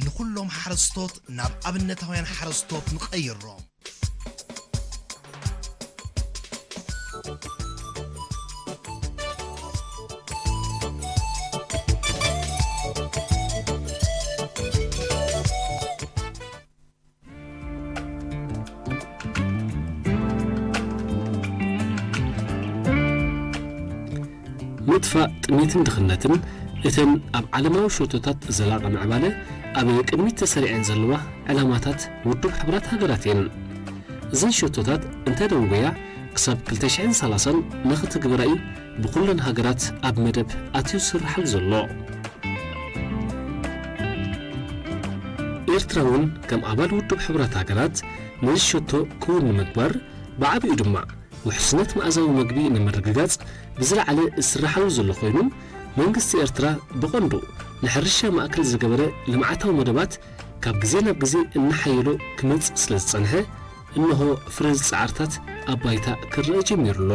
ንኹሎም ሓረስቶት ናብ ኣብነታውያን ሓረስቶት ንቐይሮም። ምጥፋእ ጥሜትን ድኽነትን እተን ኣብ ዓለማዊ ሸቶታት ዘላቒ ምዕባለ ኣብ ቅድሚት ተሰሪዐን ዘለዋ ዕላማታት ውድብ ሕቡራት ሃገራት እየን። እዘን ሸቶታት እንተደንጎያ ክሳብ ክልተ ሽሕን ሰላሳን ንኽትግበራ እዩ ብኹለን ሃገራት ኣብ መደብ ኣትዩ ዝስርሓሉ ዘሎ። ኤርትራ እውን ከም ኣባል ውድብ ሕቡራት ሃገራት ነዚ ሸቶ ክውን ንምግባር ብዓቢኡ ድማ ውሕስነት መኣዛዊ መግቢ ንምርግጋጽ ብዝለዓለ ዝስርሓሉ ዘሎ ኮይኑ፣ መንግስቲ ኤርትራ ብቐንዱ ንሕርሻ ማእከል ዝገበረ ልምዓታዊ መደባት ካብ ግዜ ናብ ግዜ እናሓየሎ ክመጽእ ስለ ዝጸንሐ፣ እንሆ ፍረ ጻዕርታት ኣብ ባይታ ክረአ ጀሚሩ ኣሎ።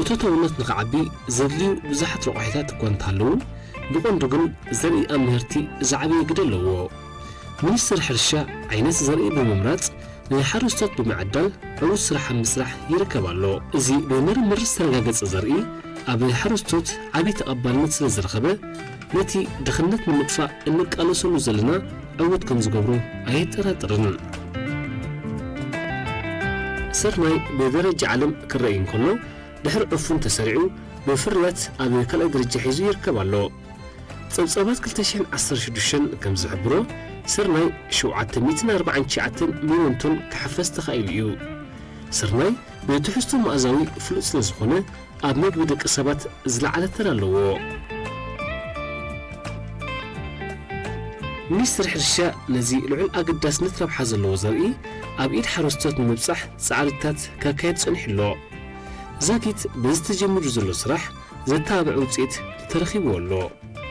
እቶታውነት ንኽዓቢ ዘድልዩ ብዙሓት ረቋሒታት እኳ እንተሃለዉ፣ ብቐንዱ ግን ዘርኢ ኣብ ምህርቲ ዝዓበየ ግደ ኣለዎ። ሚኒስትሪ ሕርሻ ዓይነት ዘርኢ ብምምራጽ ንሓረስቶት ብምዕዳል ዕዉት ስራሕ ኣብ ምስራሕ ይርከብ ኣሎ። እዚ ብምርምር ዝተረጋገጸ ዘርኢ ኣብ ሓረስቶት ዓቢ ተቐባልነት ስለ ዝረኸበ፣ ነቲ ድኽነት ንምጥፋእ እንቃለሰሉ ዘለና ዕዉት ከም ዝገብሮ ኣየጠራጥርን። ስርናይ ብደረጃ ዓለም ክረኣይ እንከሎ፣ ድሕሪ ዕፉን ተሰሪዑ ብፍርያት ኣብ ካልኣይ ደረጃ ሒዙ ይርከብ ኣሎ። ጸብጻባት ክልተ ሽሕን ዓሰርተ ሽዱሽተን ከም ዝሕብሮ፣ ስርናይ ሸውዓተ ሚእትን ኣርባዓን ትሽዓተን ሚልዮን ቶን ክሕፈስ ተኻኢሉ እዩ። ስርናይ ብትሕዝቶ መኣዛዊ ፍሉጥ ስለ ዝኾነ፣ ኣብ መግቢ ደቂ ሰባት ዝለዓለ ተራ ኣለዎ። ሚኒስትሪ ሕርሻ ነዚ ልዑል ኣገዳስነት ረብሓ ዘለዎ ዘርኢ ኣብ ኢድ ሓረስቶት ንምብጻሕ ጻዕርታት ከካየድ ጸኒሑ ኣሎ። ዛጊት በዚ ተጀሚሩ ዘሎ ስራሕ ዘተባብዕ ውጽኢት ተረኺብዎ ኣሎ።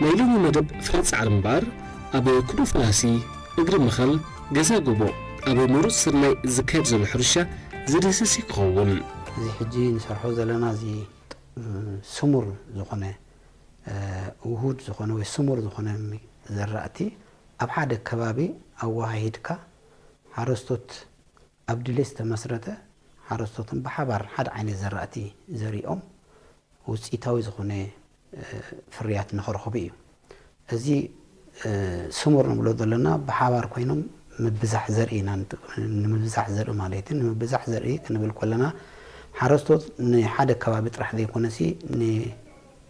ናይ ሎሚ መደብ ፍረ ጻዕሪ እምበኣር፣ ኣብ ኩዶ ፈላሲ፣ እግሪ መኸል፣ ገዛ ጎቦ፣ ኣብ ምሩጽ ስርናይ ዝካየድ ዘሎ ሕርሻ ዝድህስስ እዩ ክኸውን። እዚ ሕጂ ንሰርሖ ዘለና እዚ፣ እ፣ ስሙር ዝኾነ፣ እ፣ ውሁድ ዝኾነ ወይ ስሙር ዝኾነ ሚ-፣ ዘራእቲ ኣብ ሓደ ከባቢ ኣወሃሂድካ ሓረስቶት ኣብ ድሌት ዝተመስረተ ሓረስቶትን ብሓባር ሓደ ዓይነት ዘራእቲ ዘሪኦም ውፅኢታዊ ዝኾነ፣ እ፣ ፍርያት ንኽረኽቡ እዩ። እዚ፣ እ፣ ስሙር ንብሎ ዘለና ብሓባር ኮይኖም ምብዛሕ ዘርኢ ኢና ንጥ-፣ ንምብዛሕ ዘርኢ ማለት እዩ። ንምብዛሕ ዘርኢ ክንብል ከለና ሓረስቶት ንሓደ ከባቢ ጥራሕ ዘይኮነሲ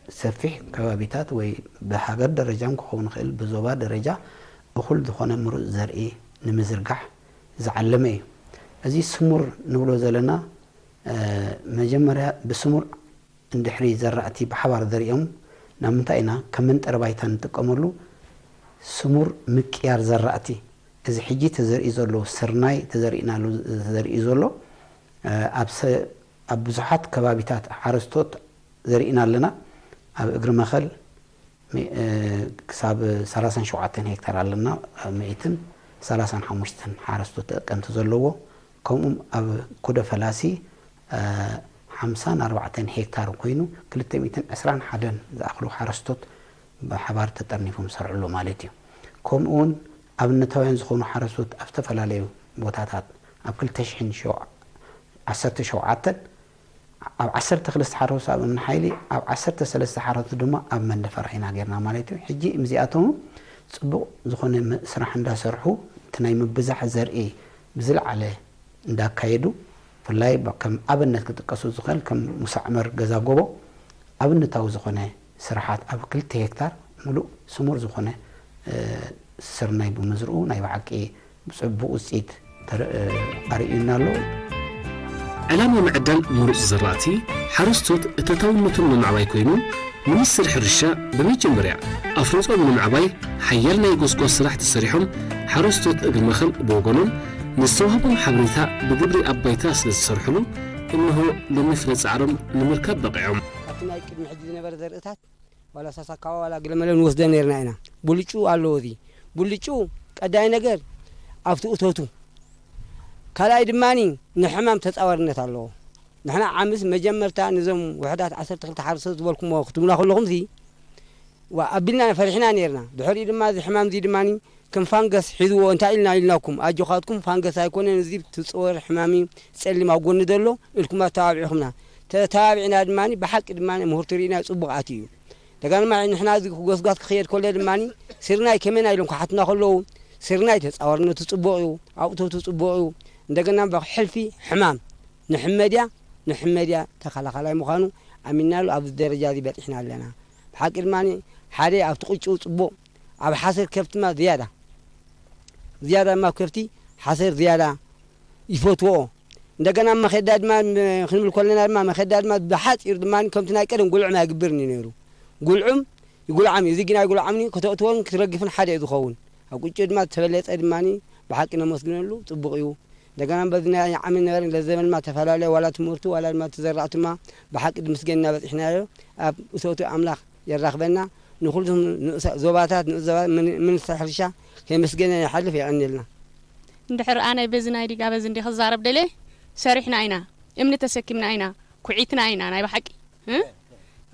ንሰፊሕ ከባቢታት ወይ ብሃገር ደረጃ እውን ክኸውን ይኽእል፣ ብዞባ ደረጃ እኹል ዝኾነ ምሩፅ ዘርኢ ንምዝርጋሕ ዝዓለመ እዩ። እዚ ስሙር ንብሎ ዘለና፣ እ፣ መጀመርያ ብስሙር እንድሕሪ ዘራእቲ ብሓባር ዘሪኦም፣ ናብ ምንታይ ኢና ከም መንጠሪ ባይታ ንጥቀመሉ? ስሙር ምቅያር ዘራእቲ። እዚ ሕጂ ተዘሪኡ ዘሎ ስርናይ ተዘሪእናሉ፣ ተዘሪኡ ዘሎ፣ እ፣ ኣብ ሰ-፣ ኣብ ብዙሓት ከባቢታት ሓረስቶት ዘሪእና ኣለና። ኣብ እግሪ መኸል ሚ-፣ እ፣ ክሳብ ሰላሳን ሸውዓተን ሄክታር ኣለና፣ ሚእትን ሰላሳን ሓሙሽተን ሓረስቶት ተጠቀምቲ ዘለዎ። ከምኡም ኣብ ኩደ ፈላሲ፣ እ፣ ሓምሳን ኣርባዕተን ሄክታር ኮይኑ፣ ክልተ ሚእትን ዕስራን ሓደን ዝኣኽሉ ሓረስቶት ብሓባር ተጠርኒፎም ዝሰርሕሉ ማለት እዩ። ከምኡውን ኣብነታውያን ዝኾኑ ሓረስቶት ኣብ ዝተፈላለዩ ቦታታት ኣብ ክልተ ሽሕን ዓሰርተ ሸውዓተን ኣብ ዓሰርተ ክልተ ሓረስቶት ኣብ እምኒ ሓይሊ፣ ኣብ ዓሰርተ ሰለስተ ሓረስቶት ድማ ኣብ መንደፈራ ኢና ጌርና ማለት እዩ። ሕጂ እዚኣቶም ጽቡቕ ዝኾነ ም-፣ ስራሕ እንዳሰርሑ፣ እቲ ናይ ምብዛሕ ዘርኢ ብዝለዓለ እንዳካየዱ፣ ብፍላይ ብ-፣ ከም ኣብነት ክጥቀሱ ዝኽእል ከም ሙሳ ዕመር ገዛ ጎቦ ኣብነታዊ ዝኾነ ስራሓት ኣብ ክልተ ሄክታር ሙሉእ ስሙር ዝኾነ፣ እ፣ ስርናይ ብምዝርኡ ናይ ብሓቂ ብጽቡቕ ውጽኢት ተር-፣ ኣርእዩና ኣሎ። ዕላማ ምዕዳል ምሩጽ ዘራእቲ ሓረስቶት እቶታውነቶም ንምዕባይ ኮይኑ፣ ሚኒስትሪ ሕርሻ ብመጀመርያ ኣፍርጦም ንምዕባይ ሓያል ናይ ጎስጓስ ስራሕ ተሰሪሖም፣ ሓረስቶት እግሪ መኸል ብወገኖም ንዝተዋህቦም ሓበሬታ ብግብሪ ኣብ ባይታ ስለ ዝሰርሕሉ፣ እንሆ ሎሚ ፍረ ጻዕሮም ንምርካብ በቒዖም። ካብቲ ናይ ቅድሚ ሕጂ ዝነበረ ዘርእታት ዋላ ሳሳካዋ ዋላ ገለመለ ንወስዶ ነርና ኢና። ብልጩ ኣለዎ። እዚ ብልጩ ቀዳይ ነገር ኣብቲ እቶቱ፣ ካልኣይ ድማ ንሕማም ተጻዋርነት ኣለዎ። ንሕና ዓምስ መጀመርታ ነዞም ውሕዳት ዓሰርተ ክልተ ሓረስቶት ዝበልኩሞ ክትብሉና ከለኹምሲ፣ ኣቢልና ፈሪሕና ነርና። ድሕሪኡ ድማ እዚ ሕማም እዚ ድማ ከም ፋንገስ ሒዝዎ እንታይ ኢልና ኢልናኩም፣ ኣጆኻትኩም ፋንገስ ኣይኮነን፣ እዚ ትፅወር ሕማም እዩ፣ ጸሊም ኣብ ጎኒ ዘሎ ኢልኩም ኣተባቢዕኹምና። ተተባቢዕና ድማ ብሓቂ ድማ ምህርቲ ርኢና ጽቡቕ ኣትዩ እዩ። እንደገና ድማ ንሕና እዚ ጎስጓስ ክኸየድ ከሎ ድማ ስርናይ ከመና ኢሎም ክሓትና ከለዉ፣ ስርናይ ተጻዋርነቱ ጽቡቕ እዩ፣ ኣውቶቱ ጽቡቕ እዩ። እንደገና ሕልፊ ሕማም ንሕመድያ ንሕመድያ ተኸላኸላይ ምዃኑ ኣሚናሉ ኣብዚ ደረጃ እዚ በጺሕና ኣለና። ብሓቂ ድማ ሓደ ኣብቲ ቅጭው ጽቡቕ፣ ኣብ ሓሰር ከብቲ ድማ ዝያዳ ዝያዳ ድማ ከብቲ ሓሰር ዝያዳ ይፈትዎ። እንደገና መኸዳ ድማ ክንብል ከለና ድማ መኸዳ ድማ ብሓፂር ድማ ከምቲ ናይ ቀደም ጉልዑም ኣይግብርን እዩ ነይሩ። ጉልዑም ይጉልዓም እዩ፣ እዚ ግን ኣይጉልዓምን እዩ። ከተእትዎን ክትረግፍን ሓደ እዩ ዝኸውን። ኣብ ቅጭው ድማ ዝተበለፀ ድማ ብሓቂ ነመስግነሉ ጽቡቕ እዩ። እንደገና በዚ ናይ ዓሚ ነበረ ለዘበን ድማ ተፈላለየ ዋላ ትምህርቱ ዋላ ድማ ተዘራእቱ ድማ ብሓቂ ድምስገን እናበፂሕናዮ ኣብ እቶቱ ኣምላኽ የራኽበና። ንኹሉም ንኡሳ ዞባታት ንኡስ ዞባ ምን- ምንስታ ሕርሻ ከመስገነ ይሓልፍ የቐንልና። እንድሕር ኣነ በዚ ናይ ዲጋ በዚ እንዲ ክዛረብ ደልየ ሰሪሕና ኢና፣ እምኒ ተሰኪምና ኢና፣ ኩዒትና ኢና ናይ ብሓቂ እ?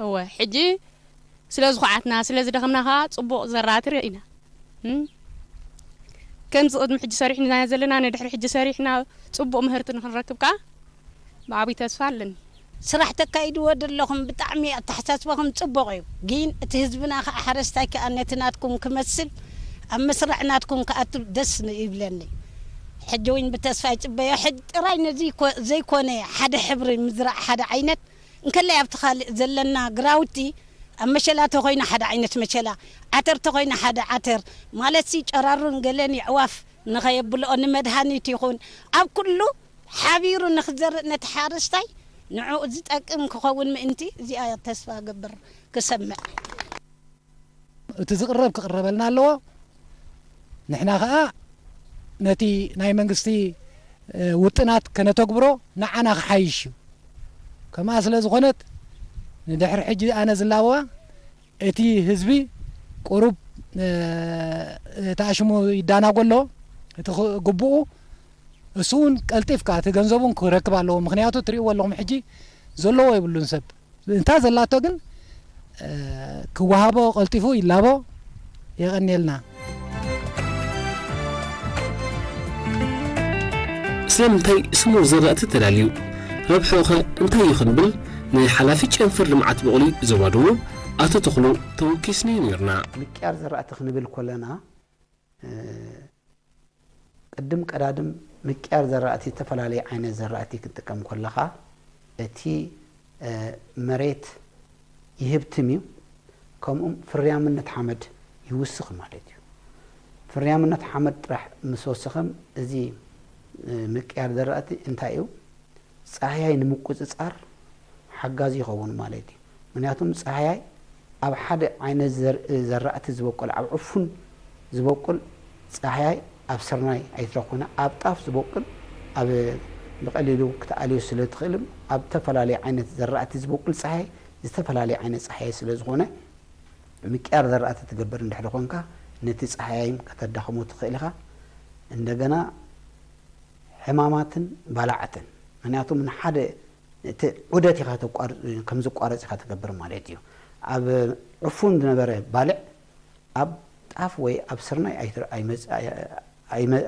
እወ ሕጂ ስለ ዝኹዓትና ስለ ዝደኸምና ከዓ ፅቡቕ ዘራእቲ ርኢና እ? ከምዚ ቅድሚ ሕጂ ሰሪሕና ዘለና ንድሕሪ ሕጂ ሰሪሕና ፅቡቕ ምህርቲ ንክንረክብ ከዓ ብዓብይ ተስፋ ኣለኒ። ስራሕ ተካይድዎ ዘለኹም ብጣዕሚ ኣተሓሳስባኹም ጽቡቕ እዩ። ግን እቲ ህዝብና ከኣ ሓረስታይ ከኣ ነቲ ናትኩም ክመስል ኣብ መስርዕ ናትኩም ክኣቱ ደስ ን- ይብለኒ። ሕጂ እውን ብተስፋ ይጽበዮ። ሕጂ ጥራይ ነዚ ይኮ- ዘይኮነ ሓደ ሕብሪ ምዝራእ ሓደ ዓይነት እንከላይ ኣብቲ ካልእ ዘለና ግራውቲ ኣብ መሸላ ተኾይኑ ሓደ ዓይነት መሸላ፣ ዓተር ተኾይኑ ሓደ ዓተር ማለትሲ ጨራሩን ገለን የዕዋፍ ንኸየብልኦ ንመድሃኒት ይኹን ኣብ ኩሉ ሓቢሩ ንኽዘርእ ነቲ ሓረስታይ ንዕኡ ዝጠቅም ክኸውን ምእንቲ እዚኣ ተስፋ እገብር ክሰምዕ። እቲ ዝቕረብ ክቕረበልና ኣለዎ። ንሕና ኸኣ ነቲ ናይ መንግስቲ ውጥናት ከነተግብሮ ንዓና ክሓይሽ እዩ። ከምኣ ስለ ዝኾነት ንድሕሪ ሕጂ ኣነ ዝላበዋ እቲ ህዝቢ ቁሩብ ተኣሽሙ ይዳናጎ ኣሎ። እቲ ግቡኡ እሱ እውን ቀልጢፍካ እቲ ገንዘቡን ክረክብ ኣለዎ። ምክንያቱ ትሪእዎ ኣለኹም ሕጂ ዘለዎ የብሉን ሰብ እንታ ዘላቶ ግን ክወሃቦ ቀልጢፉ ይላቦ። የቐንየልና። ስለምንታይ ስሙር ዘራእቲ ተዳልዩ? ረብሕኡኸ እንታይ እዩ ክንብል ንሓላፊ ጨንፈር ልምዓት ብቑሊ ዞባ ደቡብ ኣቶ ተኽሉ ተወኪስናዮ ነይርና። ምቅያር ዘራእቲ ክንብል ኮለና ቅድም ቀዳድም ምቅያር ዘራእቲ ዝተፈላለየ ዓይነት ዘራእቲ ክትጥቀም ከለኻ እቲ መሬት ይህብትም እዩ፣ ከምኡም ፍርያምነት ሓመድ ይውስኽ ማለት እዩ። ፍርያምነት ሓመድ ጥራሕ ምስ ወሰኸም እዚ ምቅያር ዘራእቲ እንታይ እዩ? ጻህያይ ንምቁጽጻር ሓጋዚ ይኸውን ማለት እዩ። ምክንያቱም ጻህያይ ኣብ ሓደ ዓይነት ዘራእቲ ዝበቁል ኣብ ዕፉን ዝበቁል ጻህያይ ኣብ ስርናይ ኣይትረኽቦን ኣብ ጣፍ ዝበቁል ኣብ ብቀሊሉ ክትኣልዮ ስለ ትኽእልን ኣብ ዝተፈላለየ ዓይነት ዘራእቲ ዝበቁል ጻህያይ ዝተፈላለየ ዓይነት ጻህያይ ስለ ዝኾነ ምቅያር ዘራእቲ ትገብር እንድሕሪ ኮንካ ነቲ ጻህያይም ከተዳኽሞ ትኽእል ኢኻ። እንደገና ሕማማትን ባላዕትን ምክንያቱም ንሓደ እቲ ዑደት ኢኻ ከም ዝቋረፅ ኢኻ ትገብር ማለት እዩ። ኣብ ዕፉን ዝነበረ ባልዕ ኣብ ጣፍ ወይ ኣብ ስርናይ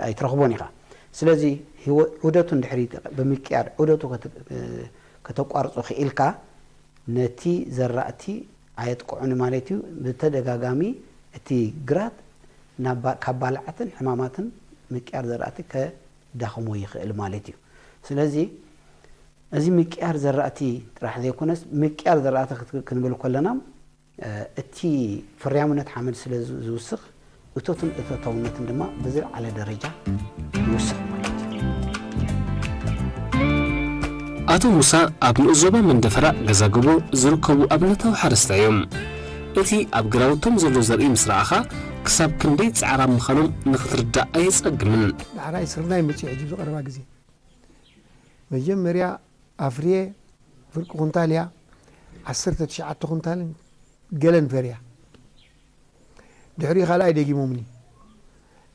ኣይትረኽቦን ኢኻ። ስለዚ ዑደቱ እንድሕሪ ብምቅያር ዑደቱ ከተቋርፆ ክኢልካ ነቲ ዘራእቲ ኣየጥቅዑን ማለት እዩ። ብተደጋጋሚ እቲ ግራት ካብ ባልዓትን ሕማማትን ምቅያር ዘራእቲ ከዳኽሞ ይኽእል ማለት እዩ። ስለዚ እዚ ምቅያር ዘራእቲ ጥራሕ ዘይኮነስ ምቅያር ዘራእቲ ክንብል ከለና እቲ ፍርያምነት ሓመድ ስለ ዝውስኽ እቶትን እቶታውነትን ድማ ብዝለዓለ ደረጃ ይውስኽ ማለት እዩ። ኣቶ ሙሳ ኣብ ንኡስ ዞባ መንደፈራ ገዛግቦ ዝርከቡ ኣብነታዊ ሓረስታይ እዮም። እቲ ኣብ ግራውቶም ዘሎ ዘርኢ ምስ ረኣኻ ክሳብ ክንደይ ጻዕራም ምዃኖም ንኽትርዳእ ኣየጸግምን። ዳሕራይ ስርናይ መጺኡ ሕጂ ብቐረባ ግዜ መጀመርያ ኣፍርየ ፍርቂ ኩንታል እያ ዓሰርተ ትሽዓተ ኩንታልን ገለን ፈርያ። ድሕሪኡ ካልኣይ ደጊሞምኒ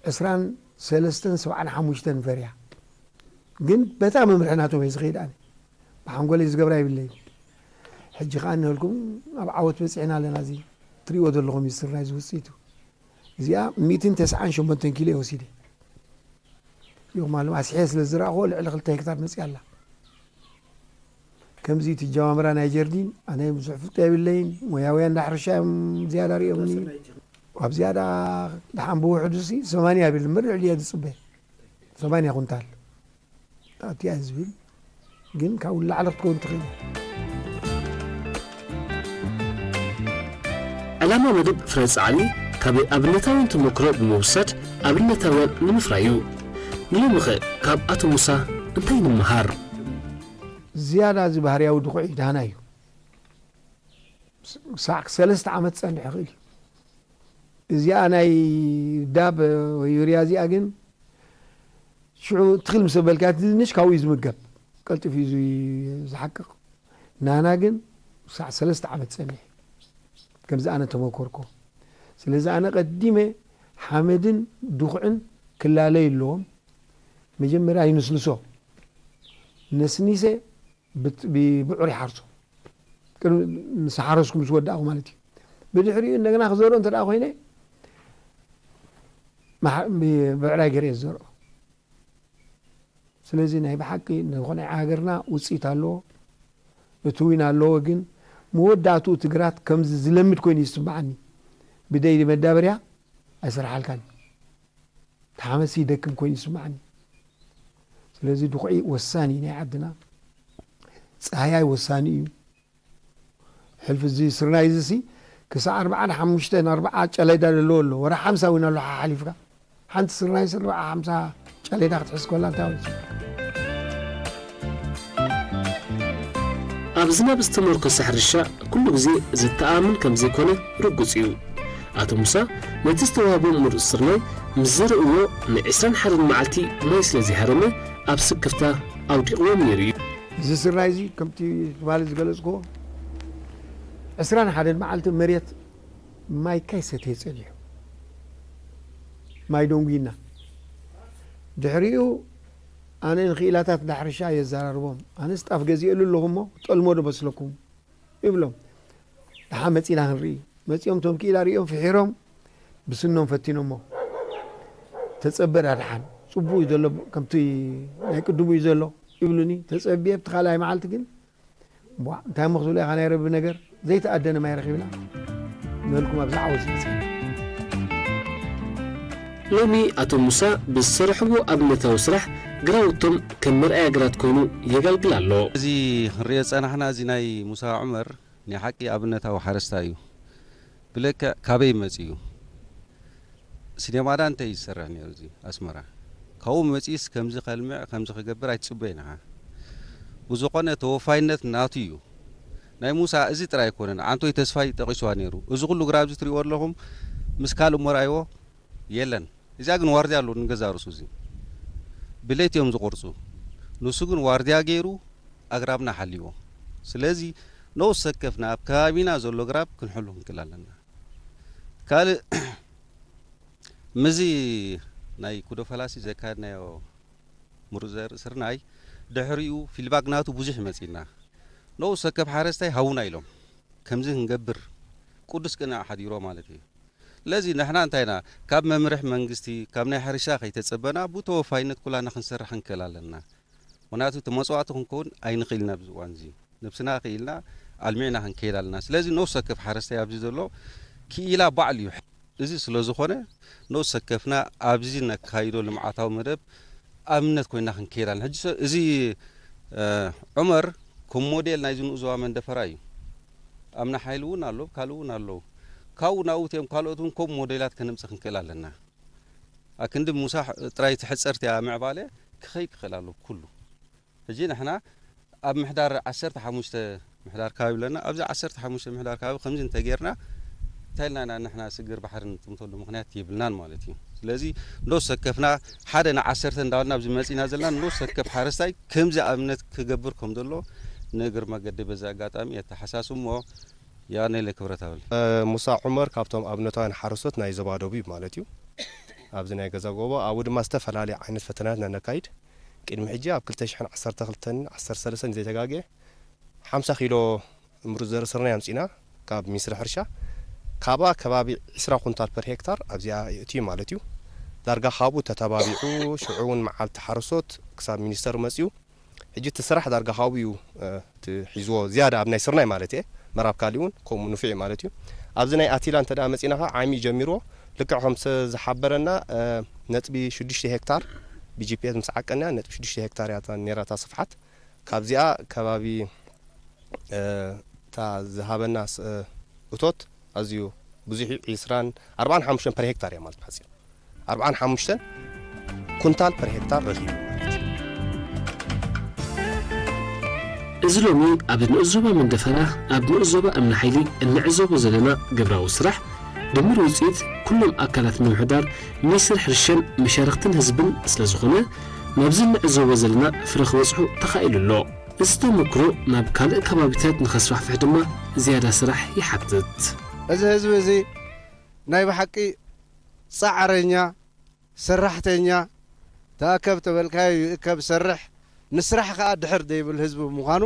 ዕስራን ሰለስተን ሰብዓን ሓሙሽተን ፈርያ። ግን በታ መምርሒ ናቶም እየ ዝኸይድ ኣነ። ብሓንጎለይ ዝገብራ የብለይን። ሕጂ ከኣ እንህልኩም ኣብ ዓወት በጺሕና ኣለና። እዚ ትሪእዎ ዘለኹም እዩ ስርናይ ዝውፅኢቱ። እዚኣ ሚእትን ተስዓን ሸሞንተን ኪሎ እየ ወሲደ። ይኹም ኣሎም ኣስሕየ ስለ ዝረእኹዎ ልዕሊ ክልተ ሄክታር መፅያ ኣላ። ከምዚ እቲ ጀማምራ ናይ ጀርዲን ኣነ ብዙሕ ፍልጦ የብለይን። ሞያውያን ዳሕርሻ እዮም ዝያዳ ሪኦምኒ። ኣብ ዝያዳ ደሓን ብውሕዱ ሲ ሰማንያ ይብል እምበር ልዕሊ እየ ዝፅበ። ሰማንያ ኩንታል ኣብቲኣ ዝብል ግን ካብኡ ንላዕሊ ክትከውን ትኽእል እያ። ዕላማ መደብ ፍረ ጻዕሪ ካብ ኣብነታውያን ተመክሮ ብምውሳድ ኣብነታውያን ንምፍራይ እዩ። ንሎምኸ ካብ ኣቶ ሙሳ እንታይ ንምሃር? ዝያዳ እዚ ባህርያዊ ድኹዒ ዳህና እዩ። ክሳዕ ሰለስተ ዓመት ክጸንሕ ይኽእል እዩ። እዚኣ ናይ ዳብ ወይ ዩርያ እዚኣ ግን ሽዑ ትኽል ምስ ኣበልካ እቲ ድንሽ ካብኡ እዩ ዝምገብ፣ ቀልጢፉ እዩ ዝሓቅቕ። ናና ግን ክሳዕ ሰለስተ ዓመት ጸኒሕ ከምዚ ኣነ ተመኮርኮ። ስለዚ ኣነ ቀዲመ ሓመድን ድኹዕን ክላለዩ ኣለዎም። መጀመርያ ይንስንሶ ነስኒሰ ብብዕር ይሓርሶ ቅድሚ ምስ ሓረስኩ ምስ ወዳእኩ ማለት እዩ። ብድሕሪኡ እንደገና ክዘርኦ እንተ ደኣ ኮይነ ብዕራይ ገይረ እየ ዝዘርኦ። ስለዚ ናይ ብሓቂ ንኾነ ሃገርና ውፅኢት ኣለዎ፣ እትዊን ኣለዎ። ግን መወዳእትኡ እቲ ግራት ከምዚ ዝለምድ ኮይኑ ይስምዓኒ። ብደይ መዳበርያ ኣይሰርሓልካን። ተሓመሲ ይደክም ኮይኑ ይስምዓኒ። ስለዚ ድኹዒ ወሳኒ ናይ ዓድና ፃህያይ ወሳኒ እዩ። ሕልፊ እዚ ስርናይ እዚ ሲ ክሳዕ ኣርባዓ ሓሙሽተ ኣርባዓ ጨለዳ ዘለዎ ኣሎ። ወራ ሓምሳ እውን ኣሎ ሓሓሊፍካ ሓንቲ ስርናይ ሲ ኣርባዓ ሓምሳ ጨለዳ ክትሕዝ ከላ እንታይ ወፂ ኣብ ዝናብ ዝተመርኮሰ ሕርሻ ኩሉ ግዜ ዘተኣማምን ከም ዘይኮነ ርጉጽ እዩ። ኣቶ ሙሳ ነቲ ዝተዋህቦም ምሩጽ ስርናይ ምስ ዘርእዎ ን ዕስራን ሓደን መዓልቲ ማይ ስለ ዘይሃረመ ኣብ ስክፍታ ኣውዲቕዎም ነይሩ እዩ። እዚ ስርናይ እዚ ከምቲ ትማሊ ዝገለጽክዎ ዕስራን ሓደን መዓልቲ መሬት ማይ ካይሰተየ ጸኒሑ ማይ ደንጉይና። ድሕሪኡ ኣነ ንክኢላታት እንዳ ሕርሻ የዘራርቦም። ኣነስ ጣፍ ገዚኤሉ ኣለኹ እሞ ጠልሞ ዶ መስለኩም ይብሎም። ደሓ መጺና ክንርኢ። መጺኦም እቶም ክኢላ ሪኦም ፍሒሮም ብስኖም ፈቲኖሞ። ተጸበ ዳ ደሓን ጽቡቕ እዩ ዘሎ ከምቲ ናይ ቅድሙ እዩ ዘሎ ይብሉኒ። ተጸብየ ኣብቲ ካልኣይ መዓልቲ ግን ቧዕ እንታይ እሞ ክትብሎ ኢኻ ናይ ረቢ ነገር ዘይተኣደነ ማይ ረኺብና ንበልኩም ኣብዚ ዓወት ዝበጽሐ። ሎሚ ኣቶ ሙሳ ብዝሰርሕዎ ኣብነታዊ ስራሕ ግራውቶም ከም መርኣያ ግራት ኮይኑ የገልግል ኣሎ። እዚ ክንሪኦ ዝጸናሕና እዚ ናይ ሙሳ ዑመር ናይ ሓቂ ኣብነታዊ ሓረስታይ እዩ። ብልክዕ ካበይ መጺኡ? ሲኔማ ዳ እንታይ እዩ ዝሰርሕ ነይሩ እዚ ኣስመራ? ካብኡ መጺኡስ ከምዚ ከልምዕ ከምዚ ክገብር ኣይትጽበዮን ኢኻ። ብዝኾነ ተወፋይነት ናቱ እዩ። ናይ ሙሳ እዚ ጥራይ ኣይኮነን፣ ዓንቶይ ተስፋይ ጠቒስዋ ነይሩ። እዚ ኩሉ ግራብ እዚ ትሪእዎ ኣለኹም ምስ ካልእ እሞ ረኣይዎ የለን። እዚኣ ግን ዋርድያ ኣለዎ ንገዛእ ርእሱ እዚ ብለይቲ እዮም ዝቖርጹ። ንሱ ግን ዋርድያ ገይሩ ኣግራብና ሓልይዎ። ስለዚ ነብስ ወከፍና ኣብ ከባቢና ዘሎ ግራብ ክንሕሉ ክንክእል ኣለና። ካልእ ምስዚ ናይ ኩዶ ፈላሲ ዘካየድናዮ ምሩጽ ዘርኢ ስርናይ ድሕሪኡ ፊልባክ ናቱ ብዙሕ እዩ መጺእና። ነብስ ወከፍ ሓረስታይ ሃቡና ኢሎም ከምዚ ክንገብር ቅዱስ ቅንዕ ሓዲሮ ማለት እዩ። ስለዚ ንሕና እንታይ ኢና ካብ መምርሒ መንግስቲ ካብ ናይ ሕርሻ ከይተጸበና ብተወፋይነት ኩላና ክንሰርሕ ክንክእል ኣለና። ምኽንያቱ እቲ መጽዋዕቲ ክንከውን ኣይንኽእልን ኣብዚ እዋን እዚ። ነብስና ክኢልና ኣልሚዕና ክንከይድ ኣለና። ስለዚ ነብስ ወከፍ ሓረስታይ ኣብዚ ዘሎ ክኢላ ባዕሉ እዩ። እዚ ስለ ዝኾነ ነብስ ወከፍና ኣብዚ ነካይዶ ልምዓታዊ መደብ ኣብነት ኮይና ክንከይድ ኣለና። ሕጂ ሰ- እዚ እ፣ ዑመር ከም ሞዴል ናይዚ ንኡዝ ዞባ መንደፈራ እዩ። ኣምና ሓይሊ እውን ኣሎ፣ ካልእ እውን ኣለዉ። ካብኡ ናብኡ እትዮም ካልኦት እውን ከምኡ ሞዴላት ከነምጽእ ክንክእል ኣለና። ኣክንዲ ሙሳ ጥራይ ትሕጸርቲ እያ ምዕባለ ክኸይ ክኽእል ኣሎ ኩሉ። ሕጂ ንሕና ኣብ ምሕዳር ዓሰርተ ሓሙሽተ ምሕዳር ከባቢ ኣለና። ኣብዚ ዓሰርተ ሓሙሽተ ምሕዳር ከባቢ ከምዚ እንተጌርና እንታይ ኢልና ኢና ንሕና ስግር ባሕሪ ንጥምተሉ ምኽንያት የብልናን ማለት እዩ። ስለዚ ኖስ ሰከፍና ሓደ ንዓሰርተ እንዳበልና ኣብዚ መጺና ዘለና ኖስ ሰከፍ ሓረስታይ ከምዚ ኣብነት ክገብር ከም ዘሎ ንእግር መገዲ በዚ ኣጋጣሚ የተሓሳስብ እሞ የቐንየለይ ክብረት ኣብል። ሙሳ ዑመር ካብቶም ኣብነታውያን ሓረስቶት ናይ ዞባ ደቡብ ማለት እዩ። ኣብዚ ናይ ገዛ ጎቦ ኣብኡ ድማ ዝተፈላለየ ዓይነት ፈተናታት ነካይድ። ቅድሚ ሕጂ ኣብ ክልተ ሽሕን ዓሰርተ ክልተን ዓሰርተ ሰለስተን ዘይተጋግየ ሓምሳ ኪሎ ምሩፅ ዘርኢ ስርናይ ኣምፂና ካብ ሚኒስትሪ ሕርሻ ካባ ከባቢ ዕስራ ኩንታል ፐር ሄክታር ኣብዚኣ የእትዩ ማለት እዩ። ዳርጋ ካብኡ ተተባቢዑ ሽዑ እውን መዓልቲ ሓረስቶት ክሳብ ሚኒስተር መፅዩ። ሕጂ እቲ ስራሕ ዳርጋ ካብኡ እዩ እቲ ሒዝዎ ዝያዳ ኣብ ናይ ስርናይ ማለት እየ። መራብ ካሊ እውን ከምኡ ንፉዕ ማለት እዩ። ኣብዚ ናይ ኣቲላ እንተ መፂና ከዓ ዓሚ ጀሚርዎ ልክዕ ከም ዝሓበረና ነጥቢ ሽዱሽተ ሄክታር ብጂፒኤስ ምስ ዓቀንያ ነጥቢ ሽዱሽተ ሄክታር እያ ነራታ ስፍሓት። ካብዚኣ ከባቢ እታ ዝሃበና እቶት ኣዝዩ ብዙሕ እዩ። ዕስራን ኣርባዓን ሓሙሽተን ፐር ሄክታር እያ ማለት ብሓፂሩ ኣርባዓን ሓሙሽተን ኩንታል ፐር ሄክታር ረኺቡ ማለት እዩ። እዚ ሎሚ ኣብ ንኡስ ዞባ መንደፈራ ኣብ ንኡስ ዞባ እምኒ ሓይሊ እንዕዘቦ ዘለና ግብራዊ ስራሕ ድምር ውፅኢት ኩሎም ኣካላት ምምሕዳር ሚኒስትር ሕርሻን መሻርክትን ህዝብን ስለዝኾነ ናብዚ እንዕዘቦ ዘለና ፍረ ክበፅሑ ተኻኢሉ ኣሎ። እዚ ተመክሮ ናብ ካልእ ከባቢታት ንኸስፋሕፍሕ ድማ ዝያዳ ስራሕ ይሓትት። እዚ ህዝቢ እዚ ናይ ብሓቂ ጻዕረኛ፣ ሰራሕተኛ፣ ተኣከብ ተበልካዮ ይእከብ ሰርሕ፣ ንስራሕ ከኣ ድሕር ዘይብል ህዝቢ ብምዃኑ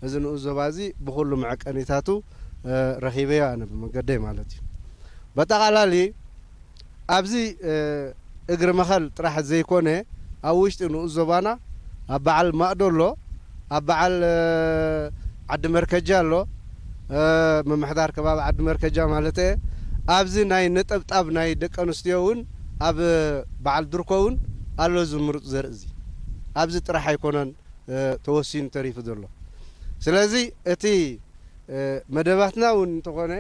እዚ ንኡስ ዞባ እዚ ብኹሉ መዐቀኒታቱ ረኺበዮ ኣነ ብመንገደይ ማለት እዩ። በጠቓላሊ ኣብዚ እግሪ መኸል ጥራሕ ዘይኮነ ኣብ ውሽጢ ንኡስ ዞባና ኣብ በዓል ማእዶ ኣሎ፣ ኣብ በዓል ዓዲ መርከጃ ኣሎ፣ ምምሕዳር ከባቢ ዓዲ መርከጃ ማለት እየ። ኣብዚ ናይ ነጠብጣብ ናይ ደቂ ኣንስትዮ እውን ኣብ በዓል ድርኮ እውን ኣሎ እዚ ምሩፅ ዘርኢ እዚ። ኣብዚ ጥራሕ ኣይኮነን ተወሲኑ ተሪፉ ዘሎ። ስለዚ እቲ መደባትና እውን እንተኾነ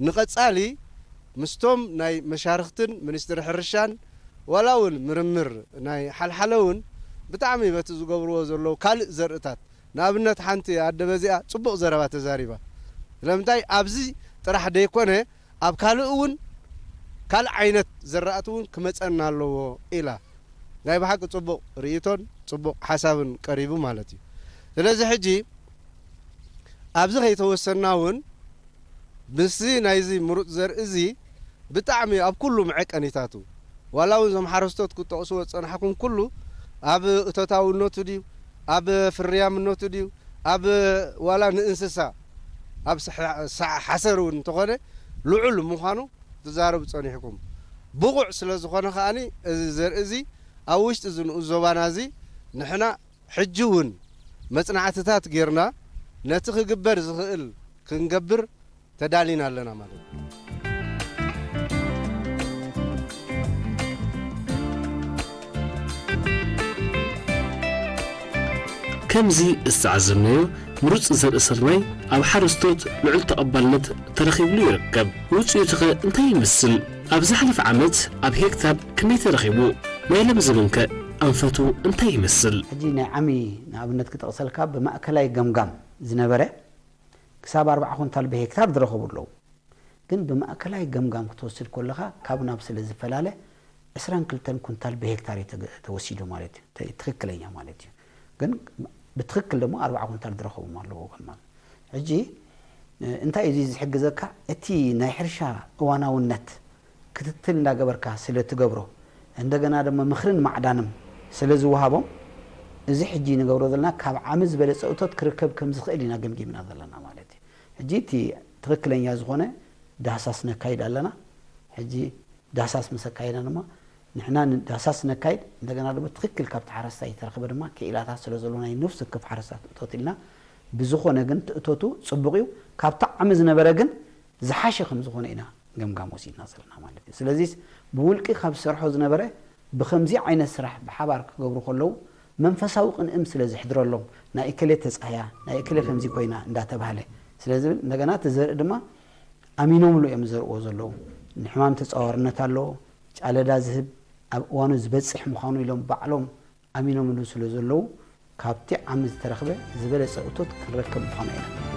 ንቐፃሊ ምስቶም ናይ መሻርኽትን ሚኒስትሪ ሕርሻን ዋላ እውን ምርምር ናይ ሓልሓለ እውን ብጣዕሚ በቲ ዝገብርዎ ዘለዉ ካልእ ዘርእታት ንኣብነት ሓንቲ ኣደ በዚኣ ፅቡቕ ዘረባ ተዛሪባ። ስለምንታይ ኣብዚ ጥራሕ ደይኮነ ኣብ ካልእ እውን ካልእ ዓይነት ዘራእቲ እውን ክመፀና ኣለዎ ኢላ። ናይ ብሓቂ ፅቡቕ ርእይቶን ፅቡቕ ሓሳብን ቀሪቡ ማለት እዩ። ስለዚ ሕጂ ኣብዚ ከይተወሰና እውን ምስዚ ናይዚ ምሩፅ ዘርኢ እዚ ብጣዕሚ ኣብ ኩሉ መዐቀኒታቱ ዋላ እውን እዞም ሓረስቶት ክትጠቕስዎ ዝፀናሕኩም ኩሉ ኣብ እቶታውነቱ ድዩ ኣብ ፍርያምነቱ ድዩ ኣብ ዋላ ንእንስሳ ኣብ ሓሰር እውን እንተኾነ ልዑል ምዃኑ ትዛረቡ ፀኒሕኩም። ብቑዕ ስለ ዝኾነ ከኣኒ እዚ ዘርኢ እዚ ኣብ ውሽጢ እዚ ንኡስ ዞባና እዚ ንሕና ሕጂ እውን መፅናዕትታት ጌርና ነቲ ክግበር ዝኽእል ክንገብር ተዳሊና ኣለና ማለት እዩ። ከምዚ ዝተዓዘብናዮ ምሩፅ ዘርኢ ስርናይ ኣብ ሓረስቶት ልዑል ተቐባልነት ተረኺብሉ ይርከብ። ውፅኢቱ ኸ እንታይ ይመስል? ኣብ ዝሓለፈ ዓመት ኣብ ሄክታር ክንደይ ተረኺቡ? ናይ ሎም ዘበንከ ኣንፈቱ እንታይ ይመስል? ሕጂ ናይ ዓሚ ንኣብነት ክጠቕሰልካ ብማእከላይ ገምጋም ዝነበረ ክሳብ ኣርብዓ ኩንታል ብሄክታር ዝረኸቡ ኣለዉ። ግን ብማእከላይ ገምጋም ክትወስድ ከለኻ ካብ ናብ ስለ ዝፈላለ ዕስራን ክልተን ኩንታል ብሄክታር እዩ ተገ- ተወሲዱ ማለት እዩ። ተ- ትኽክለኛ ማለት እዩ። ግን ብትኽክል ደግሞ ኣርብዓ ኩንታል ዝረኸቡ ኣለዉ። ከማን ሕጂ እንታይ እዩ እዚ ዝሕግዘካ? እቲ ናይ ሕርሻ እዋናውነት ክትትል እንዳገበርካ ስለ ትገብሮ እንደገና ድማ ምኽርን ማዕዳንም ስለ ዝወሃቦም እዚ ሕጂ ንገብሮ ዘለና ካብ ዓሚ ዝበለፀ እቶት ክርከብ ከም ዝኽእል ኢና ገምጊምና ዘለና ማለት እዩ። ሕጂ እቲ ትኽክለኛ ዝኾነ ዳህሳስ ነካይድ ኣለና። ሕጂ ዳህሳስ ምስ ኣካየድና ድማ ንሕና ዳህሳስ ነካይድ እንደገና ድማ ትኽክል ካብቲ ሓረስታይ ዝተረኽበ ድማ ክኢላታት ስለ ዘሎ ናይ ነፍሲ ወከፍ ሓረስታት እቶት ኢልና ብዝኾነ ግን እቲ እቶቱ ፅቡቕ እዩ ካብቲ ዓሚ ዝነበረ ግን ዝሓሸ ከም ዝኾነ ኢና ገምጋም ወሲድና ዘለና ማለት እዩ። ስለዚስ ብውልቂ ካብ ዝሰርሖ ዝነበረ ብኸምዚ ዓይነት ስራሕ ብሓባር ክገብሩ ከለዉ መንፈሳዊ ቅንእም ስለ ዝሕድረሎም ናይ እከሌ ተጻህያ ናይ እከሌ ከምዚ ኮይና እንዳተባህለ ስለ ዝብል እንደገና እቲ ዘርኢ ድማ ኣሚኖምሉ እዮም ዝዘርእዎ ዘለዉ። ንሕማም ተጻዋርነት ኣለዎ፣ ጫለዳ ዝህብ ኣብ እዋኑ ዝበጽሕ ምዃኑ ኢሎም ባዕሎም ኣሚኖምሉ ስለ ዘለዉ ካብቲ ዓሚ ዝተረኽበ ዝበለጸ እቶት ክንረክብ ምዃና ኢና።